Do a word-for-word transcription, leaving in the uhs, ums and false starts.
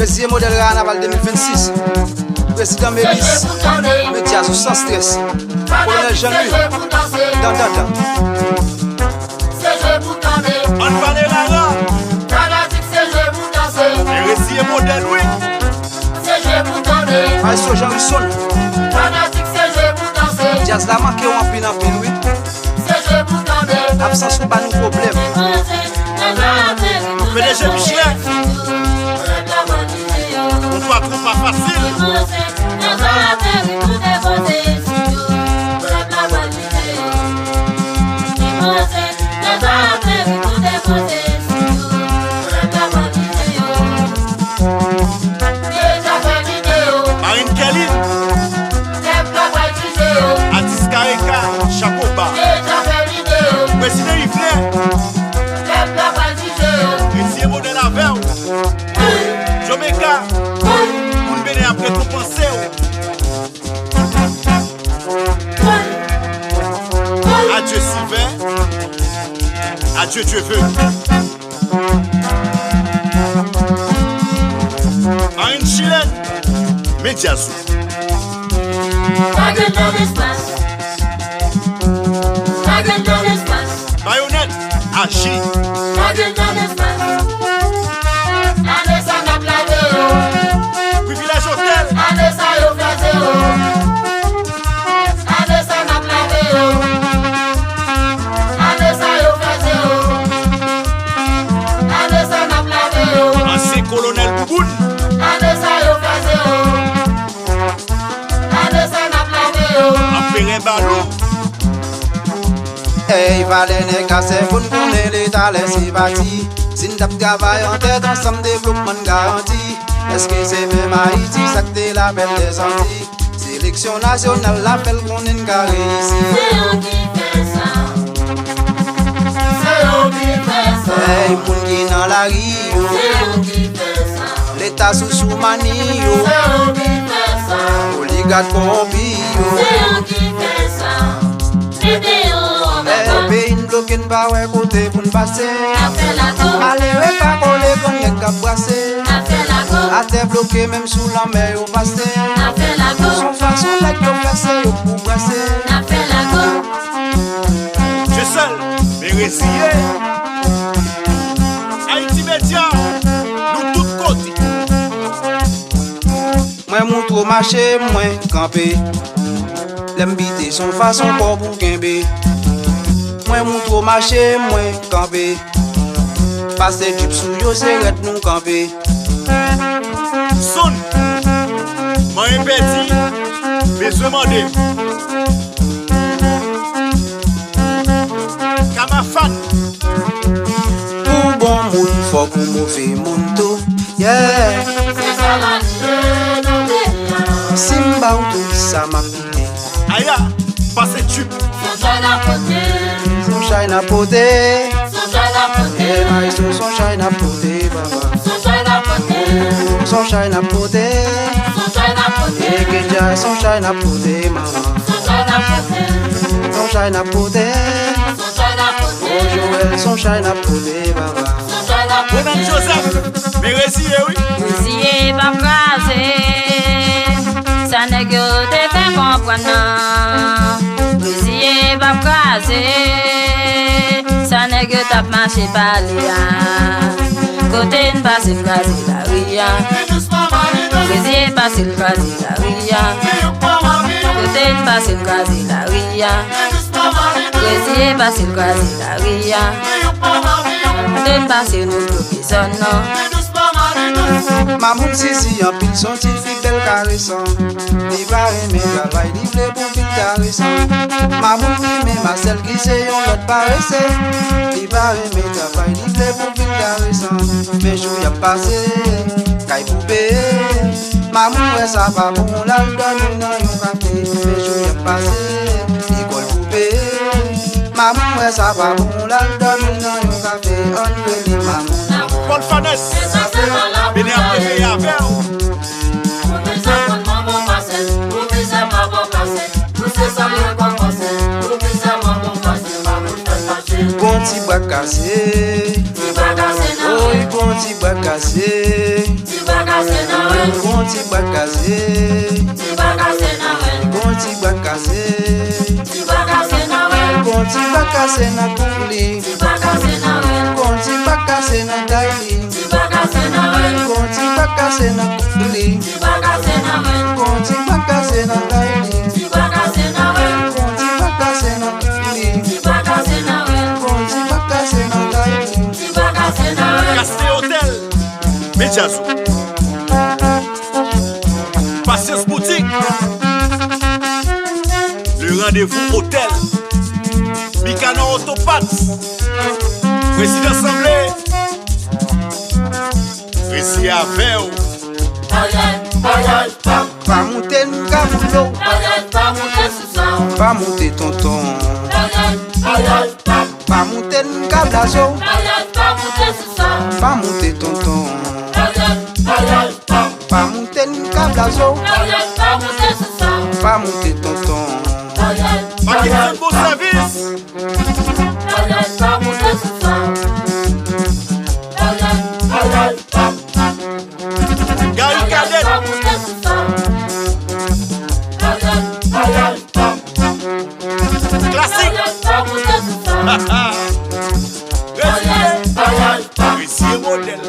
Reziye modèl Ranaval de mil vennsis. Prezidan Melis, medya sou San Strès. Kolonèl Jean Louis, Dan Dan Dan. Ann pale rara. Fanatik se jwe pou danse. E reziye modèl wi. Se jwe pou tande. Maestro Jean Wilson. Fanatik se jwe pou danse. Djaz la manke w anpil anpil wi. Se jwe pou tande. Absans ou ba nou pwoblèm. P D G Michelet. Yon patwon pa fasil. Marine Kelly. Atis Kareka, chapo ba. Prezidan Yvener. Reziye modèl avè w. Jomeka. Moun Benin ap rekonpanse w. Adye Sylvain. Adye Dieu veut. Marine Chilèn. Medya sou. Mayonèt. Aji. Ane sa n ap lave yo. Privilèj Otèl. Ane sa yo kraze yo. Ane sa n ap lave yo. Ane sa yo kraze yo. Ane sa n ap lave yo. Ansyen kolonèl Bouboun. Ane sa yo kraze yo. Ane sa n ap lave yo. Anperè Balou. Ey, valè nèg a sèvo n konnen leta lè se pati. Si n t ap travay an tèt ansanm devlopman n garanti. Èske se menm Ayiti sa k te lapèl dèzanti? Seleksyon nasyonal la fè l konnen n ka reyisi. Se yo ki fè sa. Se yo ki fè sa. Ey, moun ki nan lari yo. Se yo ki fè sa. Leta sousou mani yo. Se yo ki fè sa. Oligak kowonpi yo. Se yo ki fè sa. Mete yo anba kòd. Ey, peyi n bloke n pa wè kote pou n pase. N ap fè lago. Ale repa kole grann nèg k ap brase. N ap fè lago. Atè bloke menm sou lanmè yo pase. N ap fè lago. Son fason nèg yo fè se yo pou brase. N ap fè lago. Dieu seul, men reziye. Haïti Média, nou tout kote. Mwen moutwo mache, mwen kanpe. Lè m bite son fason kò pou kenbe. Mwen moutwo mache, mwen kanpe. Pase djip sou yo, se rèd nou kanpe. Sonn. Manyen pèdi, bezwen mande. Kamafan. Ou bon moun fòk ou move moun tou. Yeah. Se sa lavi e nan peyi a. Si m ba w tout sa m ap pike. Aya, pase tchip. Son chay n ap pote. Son chay n ap pote. Son chay n ap pote. Hey, maestro, son chay n ap pote, papa. Son chay n ap pote. Son chay n ap pote. Son chay n ap pote. Hey, Kedja, son chay n ap pote, manman. Son chay n ap pote. Son chay n ap pote. Son chay n ap pote. Oh, Joël, son chay n ap pote, papa. Son chay n ap pote. Women Joseph, men reziye, wi. Reziye p ap kraze. Sa nèg yo te fè konprann nan. Reziye p ap kraze. Sa nèg yo t ap mache pale a. Kote n pase n kraze lari a. Reziye pase n kraze lari a. Kote n pase n kraze lari a. Reziye pase n kraze lari a. Kote n pase nou bloke zòn nan. Mamoun sisi anpil, son ti fi bèl karesan. Li pa renmen travay, li vle pou vin karesan. Mamoun renmen Masèl ki se yon lòt parese. Li pa renmen travay, li vle pou vin karesan. Men jou y ap pase kay pou peye. Mamoun wè sa pa bon, l al dòmi nan yon kafe. Men jou y ap pase, lekòl pou peye. Mamoun wè sa pa bon, l al dòmi nan yon kafe. Ann rele mamoun. Paul Fanès, Benin ap prefere avè w. Bon ti bwa kase. Ti bwa kase nan. Oy, bon ti bwa kase. Ti bwa kase Ti bwa kase. Ti bwa kase nan men. Gon ti bwa kase. Ti bwa kase nan men. Gon ti bwa kase nan koup li. Ti bwa kase nan men. Gon ti bwa kase nan tay li. Ti bwa kase nan men. Gon ti bwa kase nan koup li. Ti bwa kase nan men. Gon ti bwa kase nan tay li. Ti bwa kase nan men. Gon ti bwa kase nan koup li. Ti bwa kase nan men. Gon ti bwa kase nan tay li. Ti bwa kase nan men. Castel Hôtel. Men djaz ou. Pasyans Boutique. Le Rendez-vous Hôtel. Mikanò Autoparts. Prezidan Sanble. Resi avè w. Bagay, bagay, pa. Pa moute n ka boule w. Bagay, pa moute sou sa. Pa moute tonton. Bagay, bagay, pa. Pa moute n ka blaze w. Bagay, pa moute sou sa. Pa moute tonton. Bagay, bagay, pa. Pa moute n ka blaze w. Bagay, pa moute sou sa. Pa moute tonton. Bagay, pa kite bon sèvis. Bagay, pa moute sou sa. Bagay, bagay, pa. Gary Cadet. Klasik. Resi. Resi modèl.